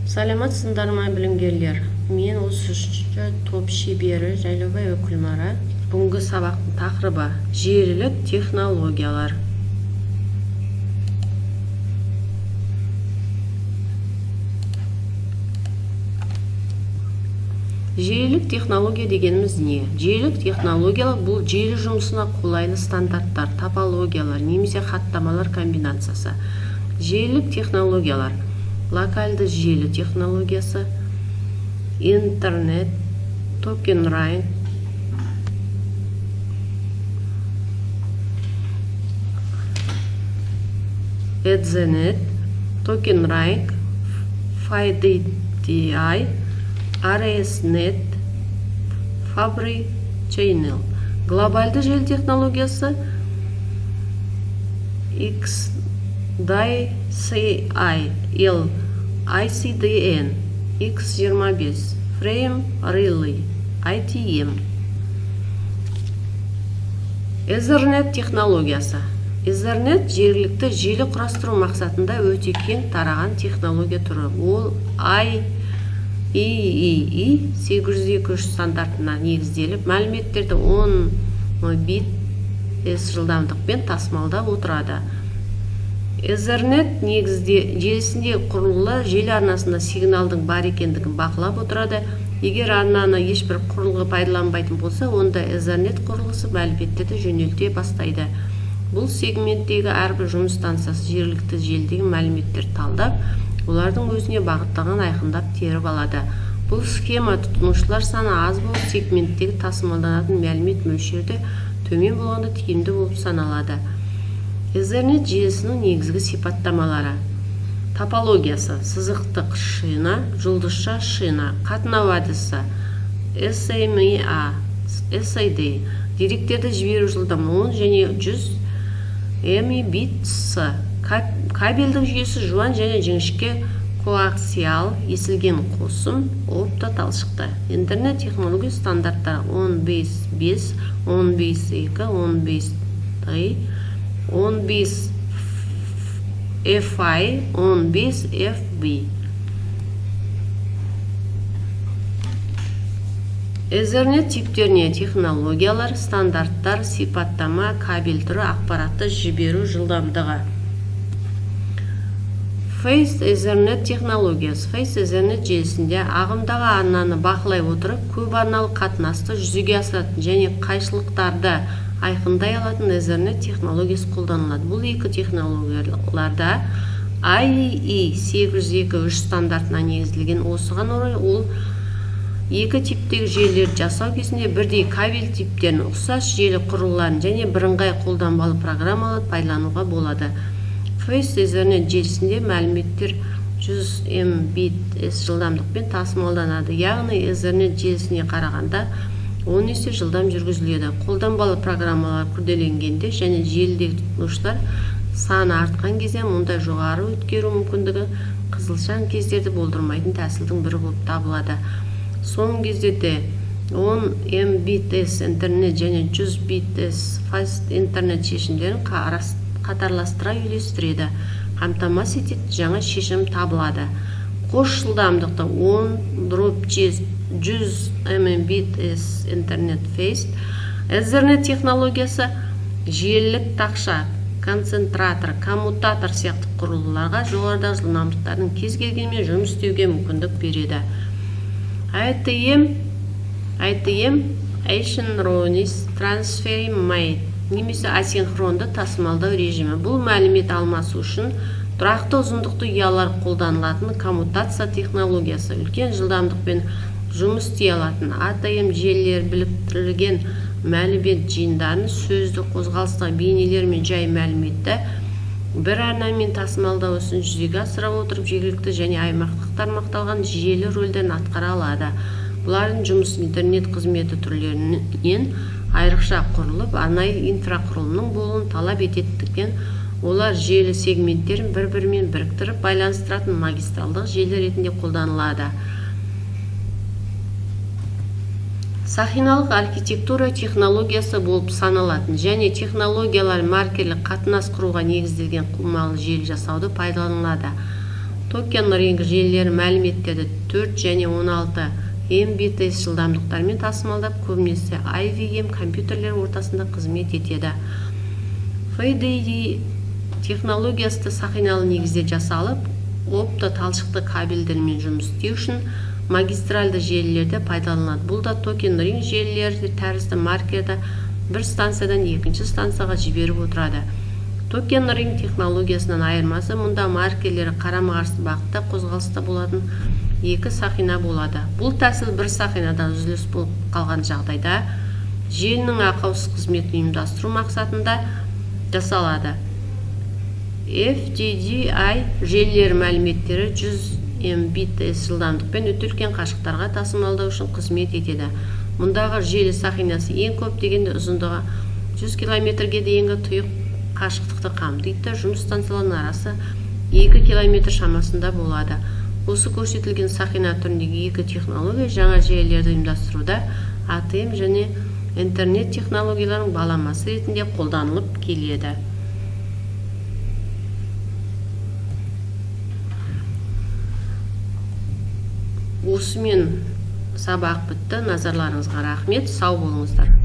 Саламатсыздар ма, білімгерлер! Мен осы үшінші топ шебері Жайлаубаева Күлмара. Бүгінгі сабақтың тақырыбы: желілік технологиялар. Желілік технология дегеніміз не? Желілік технологиялар – бұл желі жұмысына қолайлы стандарттар, топологиялар немесе хаттамалар комбинациясы. Желілік технологиялар: локальды желі технологиясы, интернет, Token Ring, Ethernet, Token Ring, FDDI, ARESNet, Fibre Channel. Глобальды желі технологиясы: XDCI-L, ICDN, X25, Frame Relay, ATM. Ethernet технологиясы. Ethernet – жергілікті желі құрастыру мақсатында өте кең тараған технология түрі. Ол IEEE 802.3 стандартына негізделіп, мәліметтерді 10 бит с жылдамдықпен тасымалдап отырады. Ethernet негізде желісіндегі құрылғылар желі арнасында сигналдың бар екендігін бақылап отырады. Егер арнаны ешбір құрылғы пайдаланбайтын болса, онда Ethernet құрылғысы мәліметтерді жөнелте бастайды. Бұл сегменттегі әрбір жұмыс станциясы жергілікті желідегі мәліметтерді талдап, олардың өзіне бағытталған айқындап теріп алады. Бұл схема тұтынушылар саны аз болып, сегменттегі тасымалданатын мәлімет мөлшері де төмен болғанда тиімді болып саналады. Ethernet желісінің негізгі сипаттамалары. Топологиясы: сызықтық шина, жұлдызша шина. Қатынау әдісі: SMA, SID. Деректерді жіберу жылдамдығы 10 және 100 Mbit с. Кабельдік жүйесі: жуан және жіңішке коаксиал, есілген қосым, оптоталшықты. Интернет технология стандарттары: 15.5, 15.2, 15.3, 15 FI, 15 FB. Ethernet типтеріне: технологиялар, стандарттар, сипаттама, кабель түрі, ақпаратты жіберу жылдамдығы. Fast Ethernet технологиясы. Fast Ethernet желісінде ағымдағы арнаны бақылай отырып, көп арналы қатынасты жүзеге асыратын және қайшылықтарды айқындай алатын Ethernet технологиясы қолданылады. Бұл екі технологияларда IEEE 802.3 стандартына негізделген. Осыған орай ол екі типтегі желілерді жасау кезінде бірдей кабель типтерін, ұқсас желі құрылғыларын және бірыңғай қолданбалы программаларды пайдалануға болады. Fast Ethernet желісінде мәліметтер 100 Mbit с жылдамдықпен тасымалданады, яғни Ethernet желісіне қарағанда 10 есе жылдам жүргізіледі. Қолданбалы программалар күрделенгенде және желідегі тұтынушылар саны артқан кезде мұндай жоғары өткеру мүмкіндігі қызылшаң кездерді болдырмайтын тәсілдің бірі болып табылады. Соңғы кездерде 10 Mbit с интернет және 100 бит с Fast интернет шешімдерін қатарластыра үйлестіреді, қамтамасыз ететін жаңа шешім табылады. Қос жылдамдықты 10 дробь 100 Mbit с интернет. Fast Ethernet технологиясы желілік тақша, концентратор, коммутатор сияқты құрылғыларға жоғарыдағы жылдамдықтардың кез келгенімен жұмыс істеуге мүмкіндік береді. ATM. ATM – Asynchronous Transfer Mode немесе асинхронды тасымалдау режимі. Бұл мәлімет алмасу үшін тұрақты ұзындықты ұялар қолданылатын коммутация технологиясы. Үлкен жылдамдықпен жұмыс істей алатын ATM желілері біріктірілген мәлімет жиындарын, сөзді, қозғалыстағы бейнелер мен жай мәліметті бір арнамен тасымалдау ісін жүзеге асыра отырып, жергілікті және аймақтық тармақталған желі рөлдерін атқара алады. Бұлардың жұмысы интернет қызметі түрлерінен айрықша құрылып, арнайы инфрақұрылымның болуын талап ететіндіктен, олар желі сегменттерін бір-бірімен біріктіріп байланыстыратын магистралдық желі ретінде қолданылады. Сақиналық архитектура технологиясы болып саналатын және технологиялар маркерлік қатынас құруға негізделген қумалы желі жасауда пайдаланылады. Token Ring желілері мәліметтерді 4 және 16 Mbps жылдамдықтармен тасымалдап, көбінесе IBM компьютерлері ортасында қызмет етеді. FDDI технологиясы да сақиналы негізде жасалып, опто талшықты кабельдермен жұмыс істеу үшін магистральды желілерде пайдаланылады. Бұл да Token Ring желілері тәрізді маркерді бір станциядан екінші станцияға жіберіп отырады. Token Ring технологиясынан айырмасы, мұнда маркерлері қарама-қарсы бағытта қозғалыста болатын екі сақина болады. Бұл тәсіл бір сақинада үзіліс болып қалған жағдайда желінің ақаусыз қызметін ұйымдастыру мақсатында жасалады. FDDI желілері мәліметтері 100 Mbps жылдамдықпен өте үлкен қашықтарға тасымалдау үшін қызмет етеді. Мұндағы желі сақинасы ең көп дегенде ұзындығы 100 километрге дейінгі тұйық қашықтықты қамтиды да, жұмыс станцияларының арасы 2 километр шамасында болады. Осы көрсетілген сақина түріндегі екі технология жаңа желілерді ұйымдастыруда АТМ және интернет технологияларының баламасы ретінде қолданылып келеді. Осымен сабақ бітті. Назарларыңызға рахмет, сау болыңыздар.